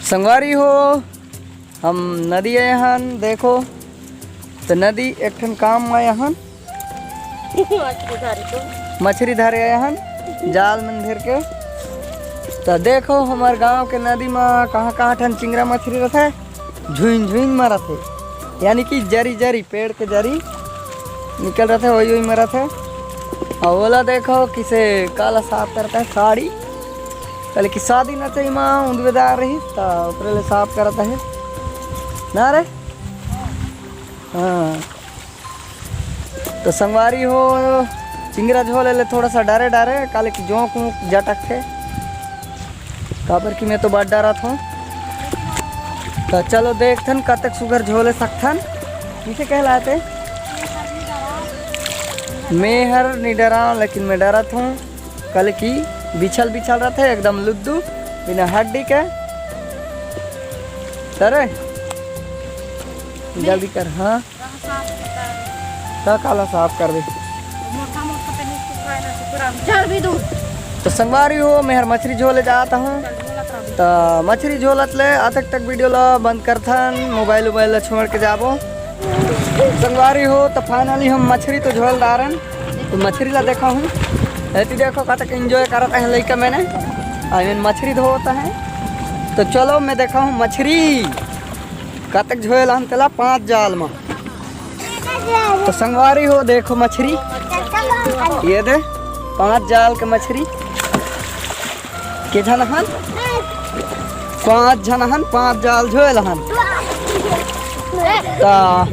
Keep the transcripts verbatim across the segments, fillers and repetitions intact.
संगवारी हो, हम नदी आए हन, देखो, तो नदी एक ठन काम में आए हन, मछरी धरे आए हन, जाल मन धर के। तो देखो, हमर गांव के नदी में कहाँ-कहाँ ठन चिंगरा मछरी रहथे, झुइन-झुइन में रहथे, यानी कि जरी-जरी, पेड़ के जरी निकल रहथे, वही-वही में रहथे। अउ ओला देखो, किसे काला साफ करत हे, साड़ी। काले कि शादी नचई मा उंदवेदार रहिस, त ओकरे ले साफ करत हे ना रे। हाँ, तो संगवारी हो, चिंगरा झोले ले थोड़ा सा डरे डरे, काले कि जोंक ऊंक जटकथे, काबर कि मैं तो बड़ डरत हूँ। तो चलो देखथन कतक सुघर झोले सकथन। किसे कहलाते? मैं हर नहीं डरा, लेकिन मैं डरत हूँ। काले कि बिछल बिछल रहथे एकदम लुद्दू, बिना हड्डी के। अरे जल्दी कर, हाँ। का काला साफ कर दे। तो संगवारी हो, मैं हर मछरी झोले जात हूँ। त मछरी झोलत ले अतक तक वीडियो ला बंद करथन, मोबाइल उबाइल ला छोड़ के जाबो। संगवारी हो, त finally हम मछरी तो झोल डारन, तो मछरी ला देखा हूँ। एती देखो कतक enjoy करत हे लइका मन, आई मीन मछरी धोत हे। तो चलो मैं देखा हूँ मछरी कतक झोल हन तेला पाँच जाल मा। तो संगवारी हो, देखो मछरी, ये दे पाँच जाल के मछरी। के झन हन? पाँच झन हन, पाँच जाल झोल हन। ता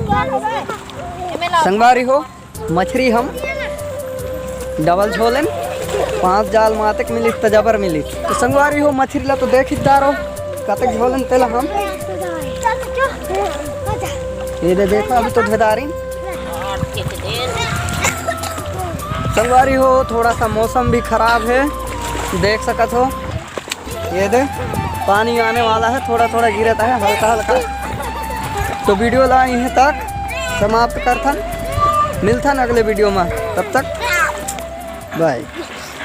संगवारी हो, मछरी हम डबल झोलेन, पाँच जाल मातेक मिलिस त जबर मिलिस। तो संगवारी हो, मछरी ला तो देखिस डारो, कतक झोलेन तेला हम। ये दे देखो, अभी तो धेदारिन। संगवारी हो, थोड़ा सा मौसम भी खराब है, देख सकत हो। ये दे, पानी आने वाला है, थोड़ा थोड़ा गिरता है, हल्का हल्का। तो वीडियो ला यहीं तक समाप्त करथन, मिलथन अगले वीडियो में, तब तक बाय।